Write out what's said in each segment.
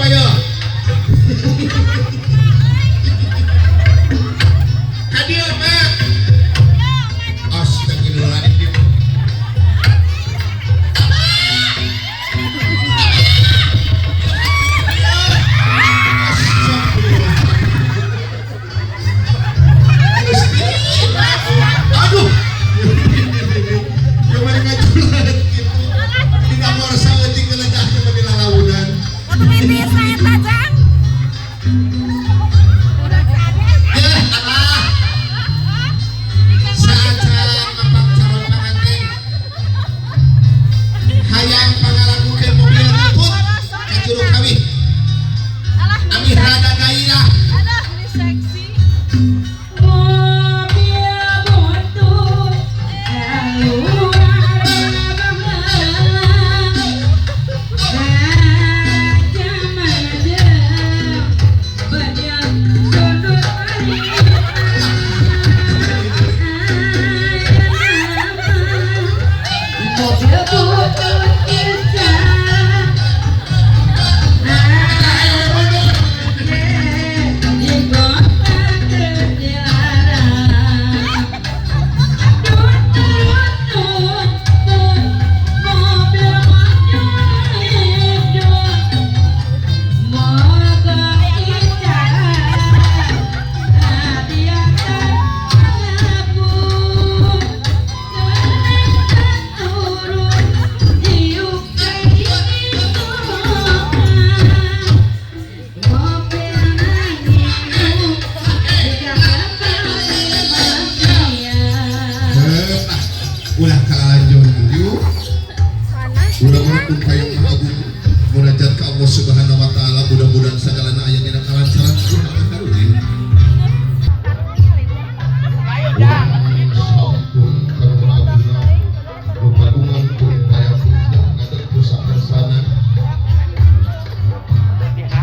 siapa ya? Hadir, Pak. Astagfirullahaladzim. Aduh. Gimana ngajulat gitu. Tidak mau saeutik geledahnya mah dilalaunan. Ya Allah. Saacan mapak calon panganten. Hayang pangalakukeun mobil butut ka juru kawih. Amih rada gairah. Aduh, ini seksi. Mobil butut keluar macam-macam banyak sudut. Mobil butut bisa di kota dilarang. Tut tut mobil motor moga ica biasa ngabung turun diuk mobil nangis di Ulah kalalanjut yuk. Mudah-mudahan pun kayang Maha Agung munajat ka Allah Subhanahu wa taala, mudah-mudahan sagalana aya dina kalancaran ulah karunya. Sampun kana Maha Agungna nu kagungan kun fayakun ngadeg pusakarsana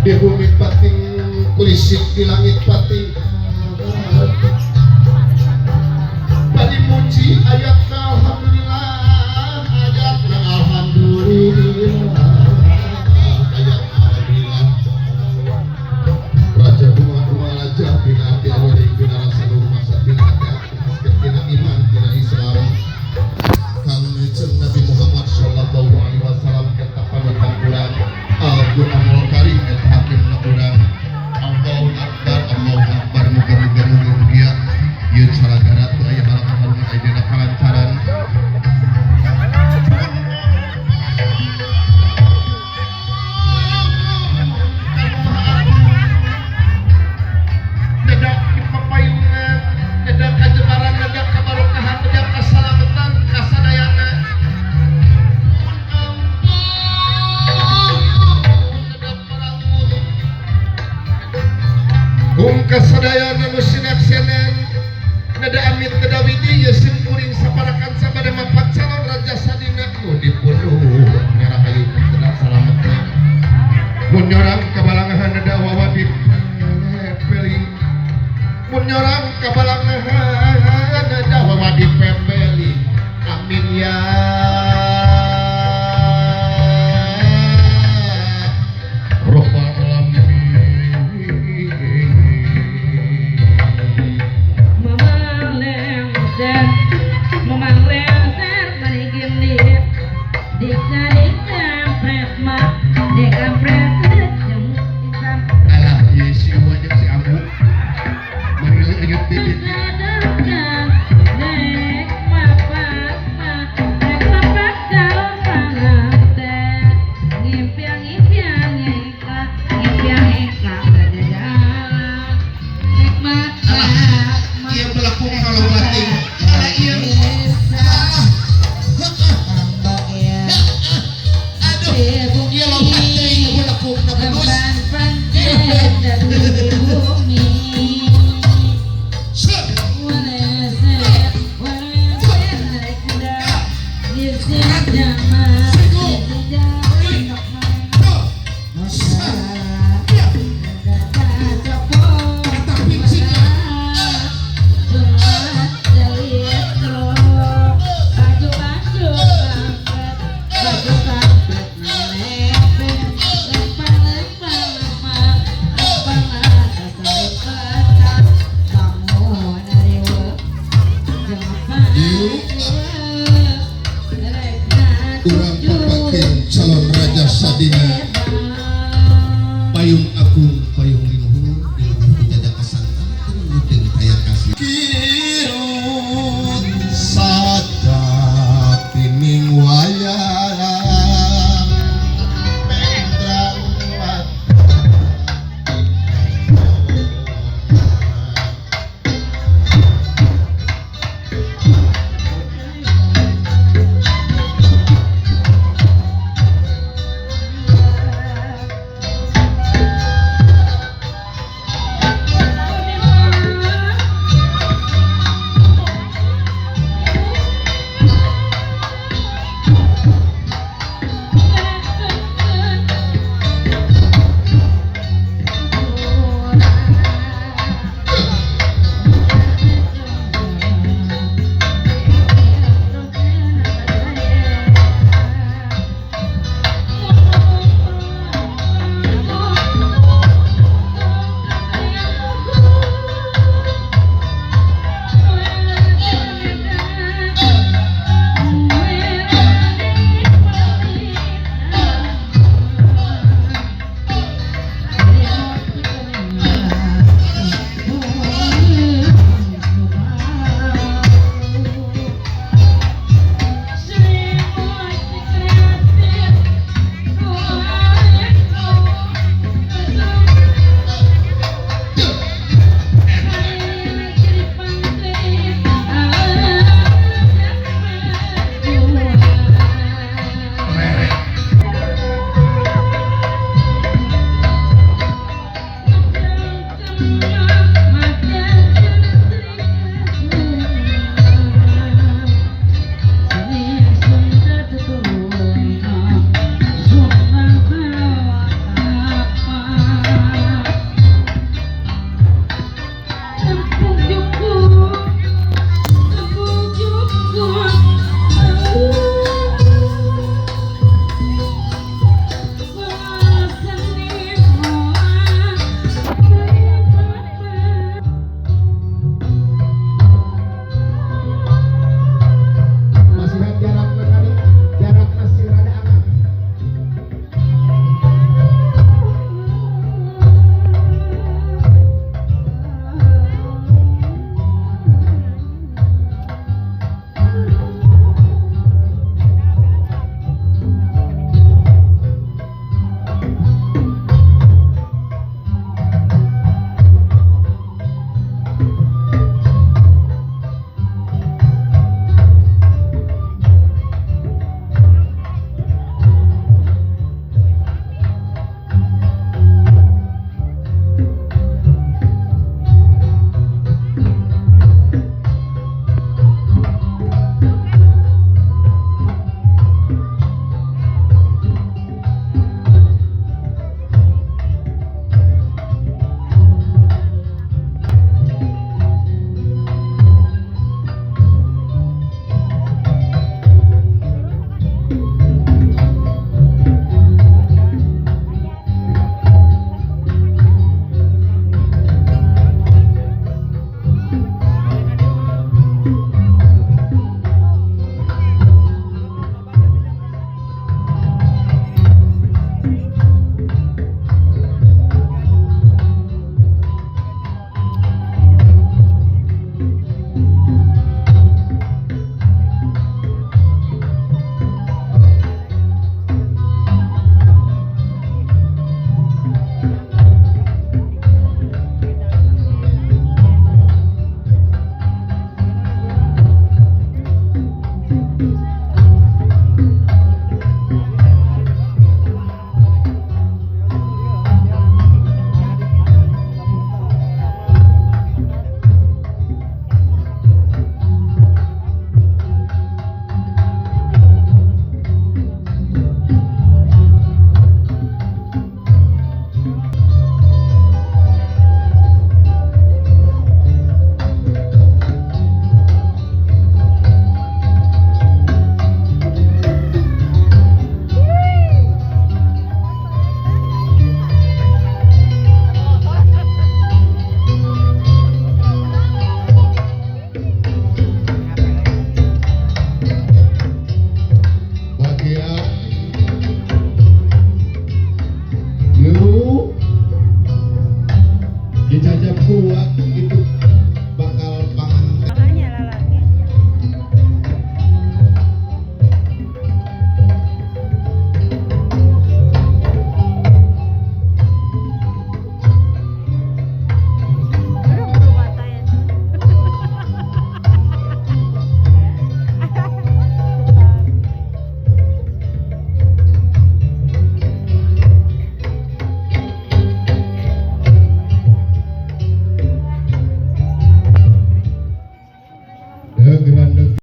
di bumi pating kulisik, di langit pating badi muji ayatna alhamdulillah, ayatna alhamdulillah, ayatna alhamdulillah. Raja bunga bunga raja bina hati awali bina rasa rumah bina hati hati bina iman bina Islam. Kanjeng Nabi Muhammad sallallahu alaihi wasallam eta panutan urang, Al-Qur'anul Karim eta hakimna urang. Allahu Akbar, Allahu Akbar. Muga-muga muga-mugia ieu calagara teu aya halangan-halangan, aya dina kalancaran. Nedak di papayungan, nedak kajembaran, nedak kabarokahan, nedak kasalamatan kasadayana. Ampun, nedak parangun hung kasadayana nu sinaksenen, neda amit neda widi ye simkuring saparakan sabada mapak calon raja sadina nu dipunuh nyarahayu nedak salametna. Mun nyorang kabalangahan neda wawa dipepeli, mun nyorang kabalangahan neda wawa dipepeli. Amin ya Robbal alamin. Mamang lengser, mamang lengser, mani gini, diksa dikampret mak, dikampret jeung isam. Alah, ye si Uwa jeung si Abu. Manila inget bibit. Museum Agung.